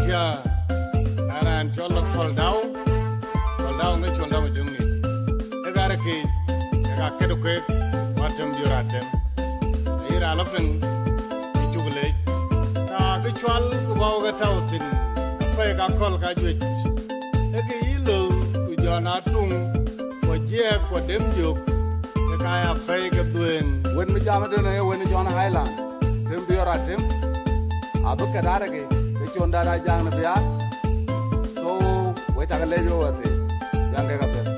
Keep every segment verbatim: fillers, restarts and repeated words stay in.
Ya, an raan cɔl Kɔl Dau, Kɔl Dau ŋa cuɔl Dau Majöŋ ni. Ë garë kë, ë ka kët kuek, wa tem diör atem. Ayï raan lɔ piŋ, ë cuk leec. Ka kë cual ku bä wek tɔ̈u thïn, apɛi ka kɔl ka juëc. Ë kë yï lööŋ ku jɔn atuŋ, ku jiɛɛk ku dem jök, ë ka ya pɛi ke dhuëëŋ. Wën mi jam ëtënë ee wën Jɔn Highland, tem diör atem. Abï ke daat ke, ke con daat a jaŋ në biaar. So, we cak leec we wɛ̈ɛ̈r thii, jaŋ kek apiɛth.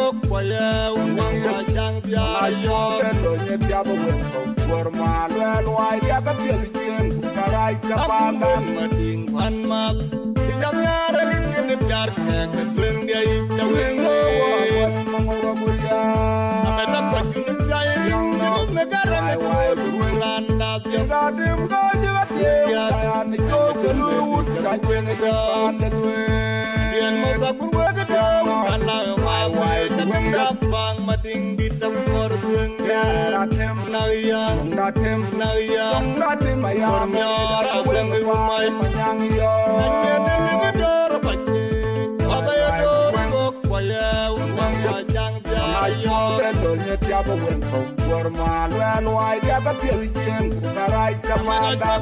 kok, ku ye wun wang wa caŋ biar yɔ̈ɔ̈k. Ayo ke lo nye tiap wen kok, kuɔr ma luɛl wai dia ka piɛth cien, ku ka rac ka panda. Mading wan mak, ijam yare gin gin biar kek, tueŋ dia ijam wen kok. Amedam ka jun jai ring, gin me garang tueŋ, randa biar. Tim ka jiba tie, ya ni chok lu, ka tueŋ dia panda tueŋ. Yen mɔ̈th akur wek dɔ̈ɔ̈u, ala ɣɔ̈k wai, tënë rap baŋ Madiŋ dït akuɔr dhuëŋ dɛ̈ɛ̈r. Nak ya, nak ya, kɔr miɔɔr adhuëŋ ë wumai. Anyien ë lïm ë dɔ̈ɔ̈r kɔc, wak aye dɔ̈ɔ̈r kok, ku ye wun wang wa caŋ biar yɔ̈ɔ̈k. Kuɔr ma luɛl wai dia ka piɛth cien, ku ka rac ka panda.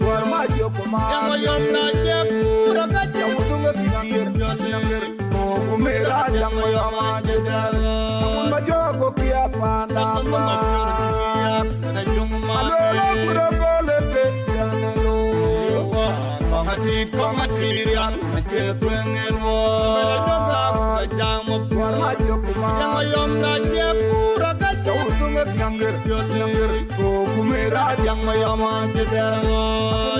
Kuɔr ma jök ku ma yɔm na jek, ku rɔ ka jek, ku tuŋ ë kï diëër jɔt nyaŋir. Ku mira diaŋ ma yɔm a jek dɛr. Ku ma jök ku kia panda. Aluel ku rɔ gol ë ke tian ë lo. Kɔŋ atit, kɔŋ atit rial. Ke tueŋ ë luɔi. Jam kuɔr ma jök ku ma. Jam yɔm na jek ku rɔ ka jek. Tuŋ ë nyaŋir, nyaŋir. Ku ku mira jam yɔm a jek dɛr.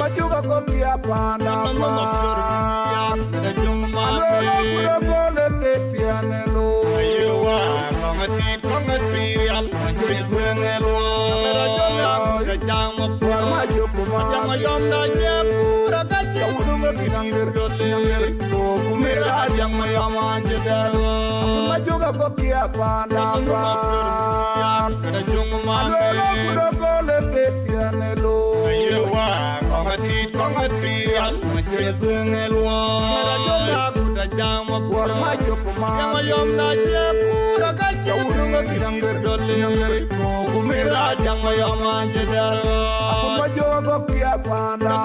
Ma jök a kɔk ya panda. Ma ma ma jök ma. Alo ku rɔ gol ë ke tian ë lo. Ayo wa, kɔŋ atit, kɔŋ atit rial. Ke tueŋ ë luɔi. Jam kuɔr ma jök ku ma. Jam yɔm na jek ku rɔ ka jek. Tuŋ ë nyaŋir, nyaŋir. Ku mira diaŋ ma yɔm a jek dɛr. Ma jök a kɔk ya panda. Aluel ku rɔ gol ë ke tian ë lo. Ayo wa, kɔŋ atit, kɔŋ atit rial. Ma jek tueŋ ë luɔi. Kuɔr ma jök ku ma. Jam yɔm na jek ku rɔ ka jek. Tuŋ ë nyaŋir, nyaŋir. Ku mira diaŋ ma yɔm a jek dɛr. Ma jök a kɔk ya panda.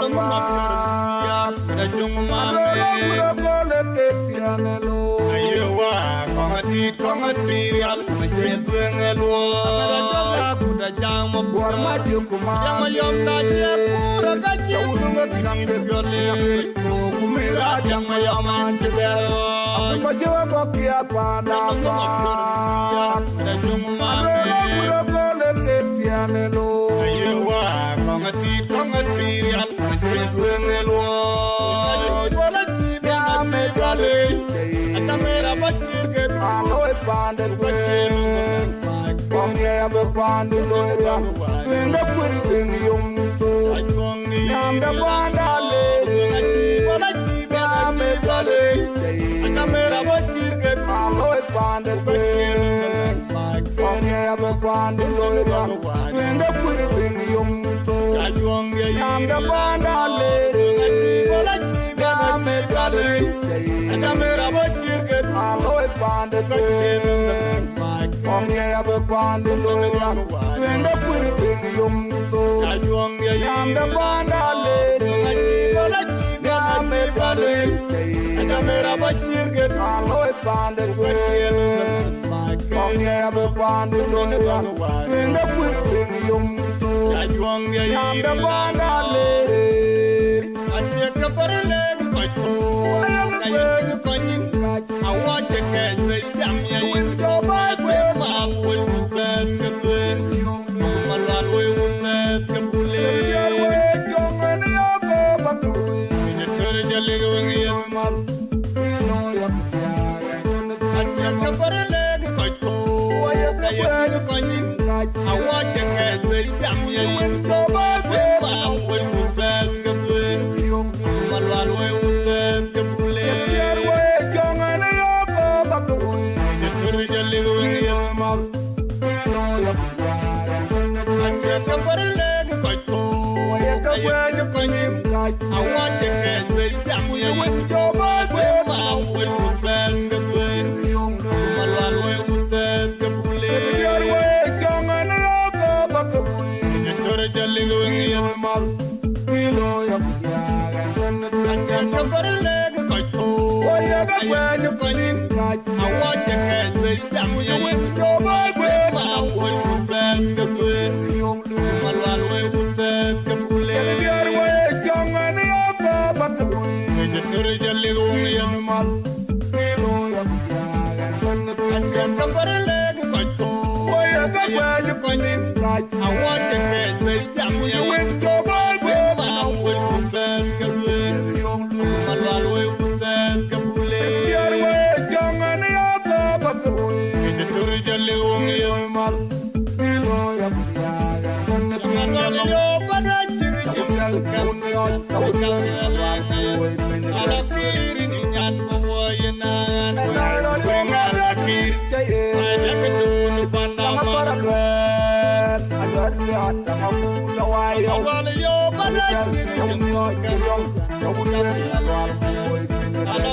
Ajuŋ mame. Ayewa, kɔŋ atit, kɔŋ atit rial, ma cï tueŋ ë luɔi. Jam ma yɔm na jek ku rɔ ka jek. Ku mira jam ma yɔm an cï dɛr. Ma jök a kɔk ya panda. Ayewa, kɔŋ atit, kɔŋ atit rial. Kɔŋ ya bï kuan de loi ya, tueŋde kuir piny yom thok. Nyam de panda lere. Nyam e kale. Aloi pande tueŋ. Kɔŋ ya bï kuan de loi ya, tueŋde kuir piny yom thok. Nyam de panda lere. Nyam e kale. Aloi pande tueŋ. Kɔŋ ya bï kuan de loi ya, tueŋde kuir piny yom thok. Nyam de panda lere. Aye ke bär lek kɔc tueŋ, aye ke kɔc nyin kac. Awɔc ke kɛc bei jam ya yin. Jɔ bai kueer ma woi wun bɛ̈ɛ̈th ke tueŋ. Ma lual woi wun bɛ̈ɛ̈th ke bule. Jɔŋ en ya ke bak. Ina tör jalik weŋ yen mal. Aye ke bär lek kɔc tueŋ, aye ke kɔc nyin kac. Awɔc ke kɛc bei jam ya yin. Jɔ bai kueer ma woi wun bɛ̈ɛ̈th ke tueŋ. Ma lual woi wun bɛ̈ɛ̈th ke bule. Jɔŋ en ya ke bak. Ina tör jalik weŋ yen mal. Awɔc ë kɛc bei jam ye wën jɔ bɔ̈ kueer, ma wël ku thɛɛth ke kueer. Malwal wël ku thɛɛth ke pule. Diäär wël cɔŋ ɛn yɔ̈ɔ̈k ke bäk ke wël. Jɔ tör jɔ lik wëŋ ye mal. Pïïr looi akuc yaak ɛn wën ë thuëëc ɛn ke bär lëk kɔc puur. Wël ye ke kuɛɛny kɔc nïn kac. Awɔc ë kɛc bei jam ye wën jɔ bɔ̈ kueer, ma wël ku thɛɛth ke kueer. Malwal wël ku thɛɛth ke pule. Diäär wël cɔŋ ɛn yɔ̈ɔ̈k ke bäk ke wël. Jɔ tör jɔ lik wëŋ ye mal. Pïïr looi akuc yaak ɛn wën ë thuëëc ɛn ke bär lëk kɔc puur. Wël ye ke kuɛɛny kɔc nïn kac. Awɔc ë kɛc bei jam ye wën jɔ bɔ̈ kueer, ma wël ku thɛɛth ke kueer. Malwal wël ku thɛɛth ke pule. Diäär wël cɔŋ ɛn yɔ̈ɔ̈k ke bäk ke wël. Jɔ tör jɔ lik wëŋ ye mal. Pïïr looi akuc yaak ɛn wën ë thuëëc ɛn ke bär lëk kɔc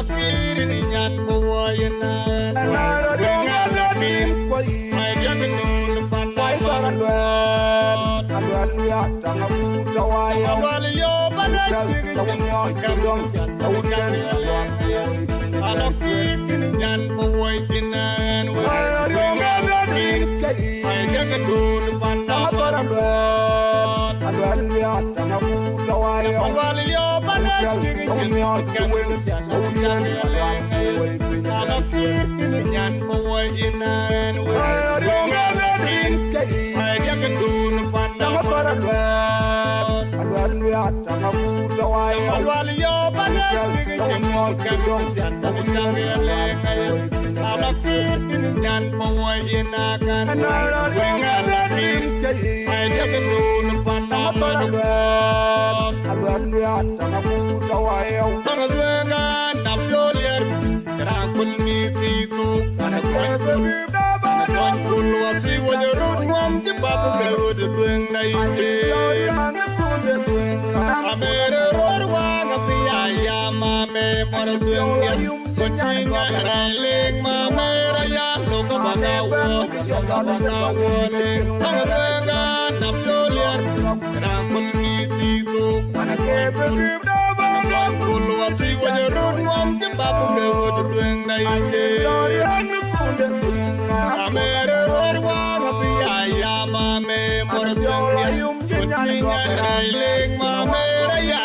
puur.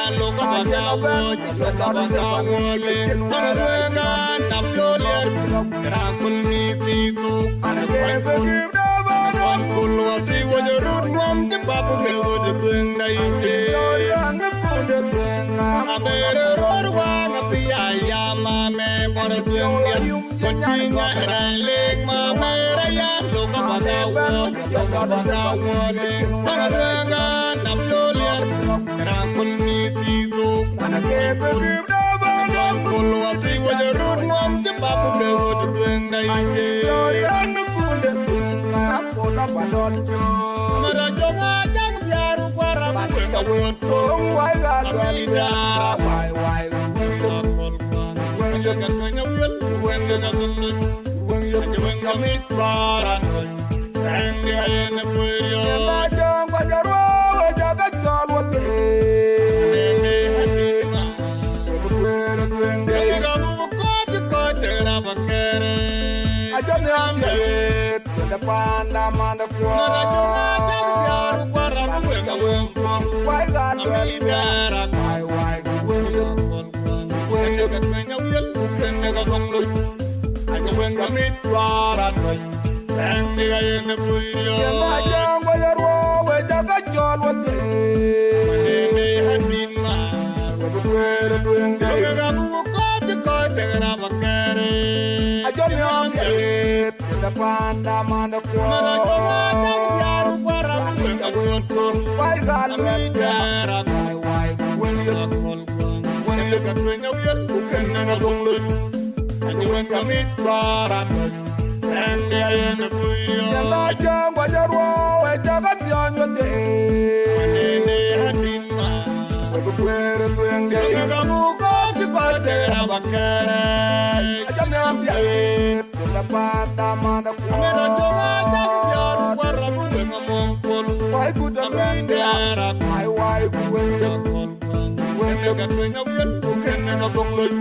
Kɛɛrɛ, ajam ya biɛt, la panda mana kuɔɔr. Amɛn a jɔŋ a jak biɔɔr, kuɔɔr rabu weŋ amɔŋ pol. Wai kut amɛn diaar, ai wai ku weŋ. Weŋ ye ka tueny a wiɛl, ku kën ŋa gɔŋ loi.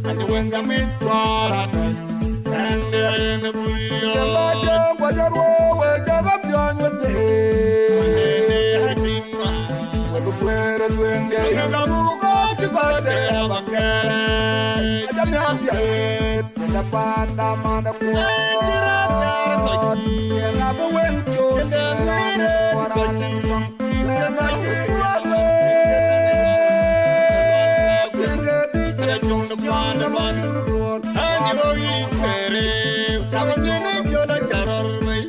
Ani weŋ ka mit kuɔɔr atɔc, ɛn de en buir yɔ. Jɔŋ a jɔŋ, wa jɔr wo, we jɔŋ a biɔny we thee. Wek kueer ë dhuëëŋde, ka buk kɔc cï kɔc tëë abä kɛɛrɛɛc. Ajam ya biɛt, la panda mana kuɔɔr. Yen abï wëŋ col, yen ŋɛɛr ë kɔc. Yen acï kuɔɔr wëëk, yen ke dhïc ë jɔŋ de kuan de luan. Ani rɔ yic kɛɛrë, ka ŋa thiënë jɔl a carɔr wei.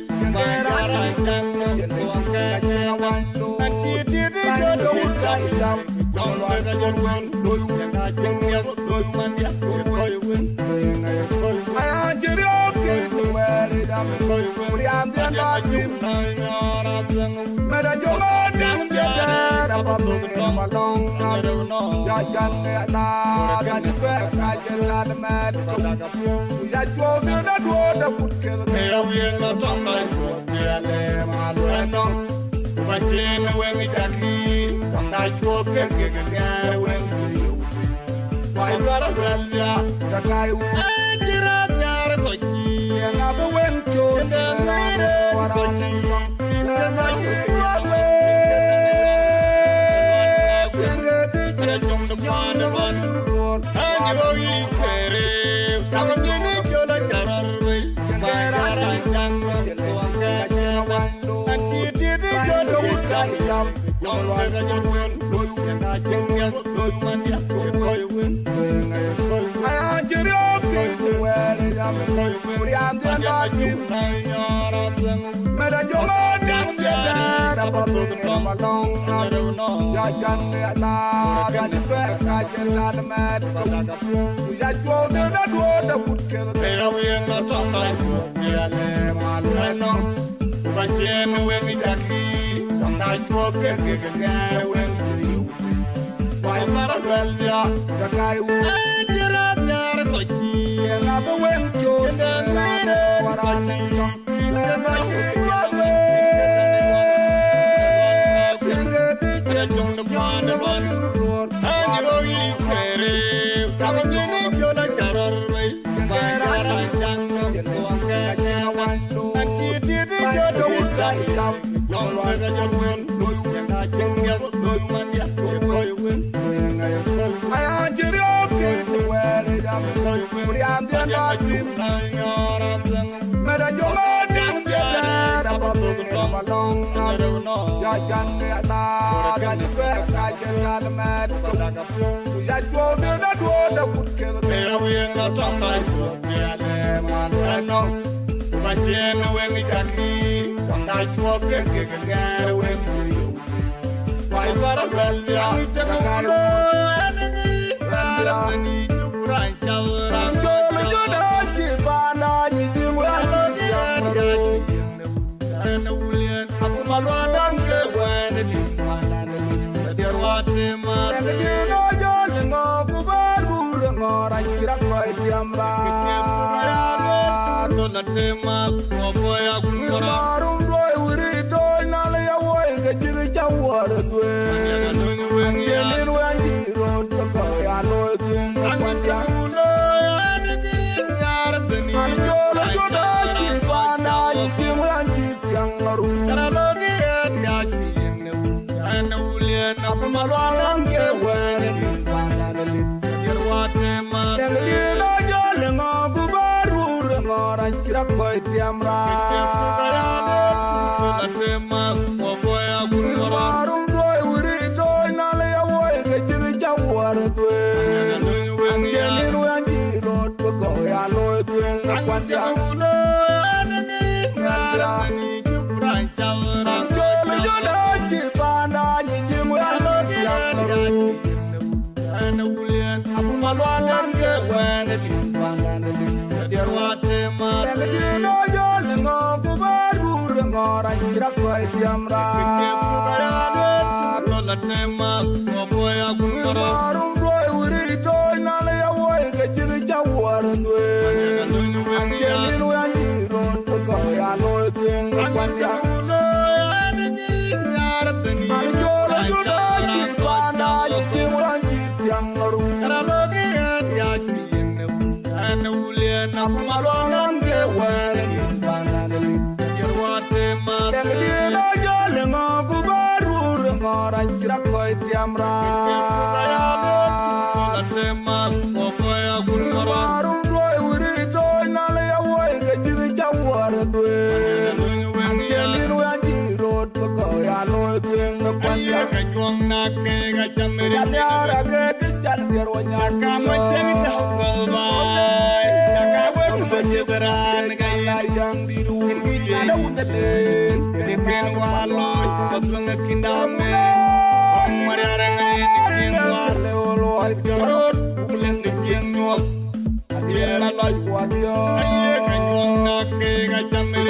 Ya cuɔ̈u dhil aduɔ̈ɔ̈t akut keth, ke ya wiëŋ lɔ tɔŋ lɔ cuɔ̈u dhiɛl ë mal wën nɔm. Ku ba cïn weŋ cakï, tɔŋ da cuɔ̈th ke kek nhiaar weŋ cï yök. Wai dhɔl aduɛl bia, ka kai wun. Ë cï raan nhiaar kɔc, ye ŋa bï weŋ cuɔ̈u dhiɛl ë mal wën nɔm. Mɛt a jɔŋ a diɛn diɛn, a ba thok nɔm alɔŋ. Ya can ke ala, ka ci bɛ̈ɛ̈k ka cïn ran mɛt. Ku ya cuɔ̈u dhil aduɔ̈ɔ̈t akut keth, ke ya wiëŋ lɔ tɔŋ lɔ cuɔ̈u dhiɛl ë mal wën nɔm. Ku ba cïn weŋ cakï, tɔŋ da cuɔ̈th ke kek nhiaar weŋ cï yök. Wai dhɔl aduɛl bia, ka kai wun. Ë cï raan nhiaar kɔc, ye ŋa bï weŋ cuɔ̈u dhiɛl ë mal wën nɔm. Mɛt a jɔŋ a diɛn diɛn, a ba thok nɔm alɔŋ. Ya can ke ala, ka ci bɛ̈ɛ̈k ka cïn ran mɛt. Ku ya cuɔ̈u dhil aduɔ̈ɔ̈t akut keth, ke ya wiëŋ lɔ tɔŋ lɔ cuɔ̈u dhiɛl ë mal wën nɔm. Ku ba cïn weŋ cakï, tɔŋ da cuɔ̈th ke kek nhiaar weŋ cï yök. Wai dhɔl aduɛl bia, ka kai wun. Raan cɔl Jɔn Acï Paanda nyi jiŋ wɛ̈n. Diɛt wa tem a, diɛt wa tem a. Ŋö ku bä rur ŋö raan cï rɔt kɔc tiam raan. Rum duɔi wïri tooc nal ya woi ke cïk cä wuɔɔr dhuëëŋ. Yen wɛ̈n cï röt ke kɔc ya looi dhuëëŋ ke kuany diaŋ. An jɔl jɔt acï paanda cï tim ran cï tiaŋ arum. Malwal an ke wɛ̈n ë tim paanda lit. Dɛ̈ŋ dïït lɔ jɔl ë ŋö ku bä rur ë ŋö raan cï rɔt kɔc tiam raan. Rum duɔi wïri tooc nal ya woi ke cïk cä wuɔɔr dhuëëŋ. Yen wɛ̈n cï röt ke kɔc ya looi dhuëëŋ ke kuany diaŋ. Jɔl jɔt acï paanda nyi jiŋ wɛ̈n ë tim paanda lit. Malwal an ke wɛ̈n ë tim paanda lit. Dɛ̈ŋ dïït lɔ jɔl ë ŋö ku bä rur ë ŋö raan cï rɔt kɔc tiam raan. Rum duɔi wïri tooc nal ya woi Raan cï rɔt kɔc tiam raan. Warum duɔi wïïr tɔ̈c nal ya woi ke cï cä wäär dhuëëŋ. Yen wëŋ ya. Yen wëŋ cï röt bï kɔc ya looi dhuëëŋ në kuan ya. Aye ka juɔŋ na ke ka cam rin. Can ya ra ke kë can biɛr wa nyan. Ka ma cek tɔ̈u kɔ̈u baai. Ka wek ma cï raan ka ya. Yaŋ dït wun kï ya da wun de leen. Kën wa looi, ka dhuëëŋ ë kïn dam ë. Mariar ë ŋa yen ë kïn wa. Jorot, ku lëŋ de cieŋ nyuɔɔth. Aye ka juɔŋ na ke ka cam rin.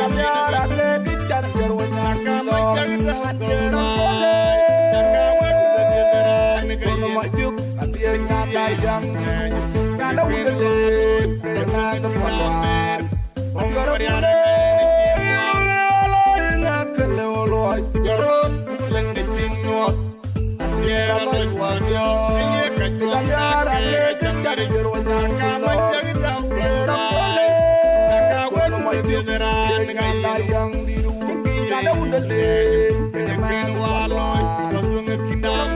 Ka ma cak da kɔ̈u baai. Ka wek ma cï raan ka ya. Kono ma juk, abiëc nyan da yaŋ dït wun. Nyan da wun de leen, kën ë ŋa ke pɔ̈l wään. Kɔŋ Mariar ë ŋa yen ë kïn wa. Jorot, ku lëŋ de cieŋ nyuɔɔth. Aye ka juɔŋ na ke ka cam rin. Ka ma cak tɔ̈u kɔ̈u baai. Ka wek ma cï raan ka ya. Yaŋ dït wun kï ya da wun de leen. Kën wa looi, ka dhuëëŋ ë kïn dam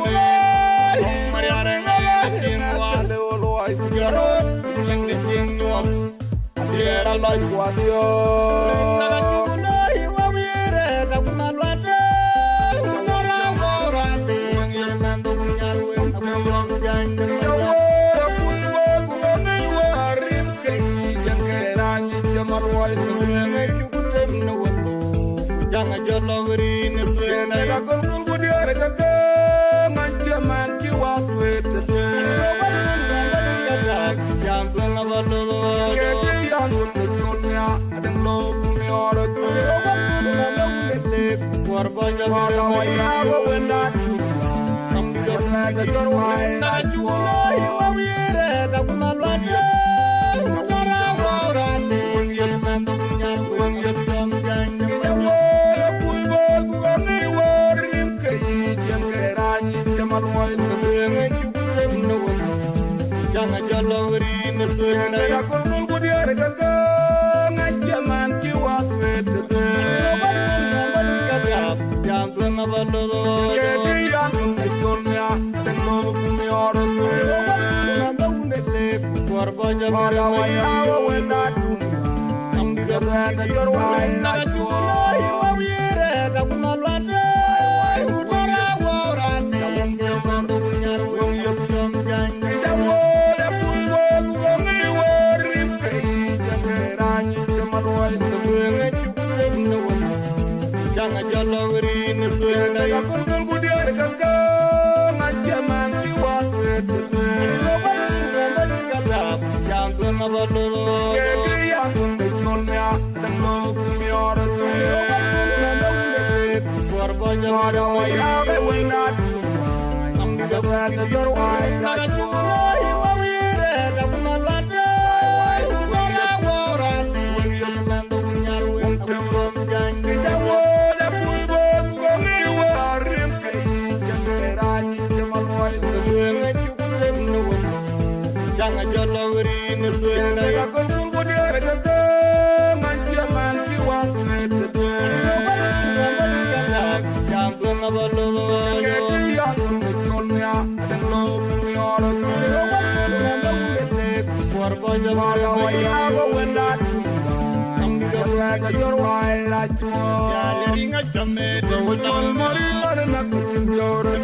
ë. Kɔŋ Mariar ë ŋa yen ë kïn wa. Jorot, ku lëŋ de cieŋ nyuɔɔth. Abiëc a lɔc kuan yo. Jaŋ jɔl lɔ rin ë thuëëŋ. Ka gɔl gɔl ku diäär ka ke ŋac cï man cï wa thuëët të thuëëŋ. Jaŋ thuëëŋ abä loth. Ke cï yan wun de col nia, adäŋ lɔ ku miɔɔr ë thuëëŋ. Kuɔr bɔ̈ jɔ bï rem wa ya wä wenda. Kam dï jɔ thuëëŋ de jɔr wai na cuɔ. Wä wiëërë da ku ma luat. Ku tɔrë wä raan. Wëŋ yeth man duk nyar wëŋ yeth jɔm jany. Kë jɔ wä ya kuc bä ku ɣɔn ni wä rim ke yi jiɛŋ ke raan. Cï man luɔi në thuëëŋ ë cuk them në wëŋ. Jaŋ a jɔ lɔ rin në thuëëŋ. Ke ya kol kol ku diäär ka ke ŋac cï man cï wa thuëët të thuëëŋ. Jaŋ thuëëŋ abä loth. Ke kë yan wun de col nia, adäŋ lɔ ku miɔɔr ë thuëëŋ. Kuɔr bɔ̈ jɔ bï rem wa ya wä wenda tum. Kam dï jɔ thuëëŋ de jɔr wai na cuɔ. Wä wiëërë da ku ma luat. Wä wiëërë da ku ma luat. Jaŋ a jɔ lɔ rin ë thuëëŋ. Jaŋ thuëëŋ abä loth. Ke kë yan wun de col nia, adäŋ lɔ ku miɔɔr ë thuëëŋ. Kuɔr bɔ̈ jɔ bï rem wa ya wä wenda. Kam dï jɔ thuëëŋ de jɔr wai na cuɔ. Wä col mari man na ku cïn jɔr ë.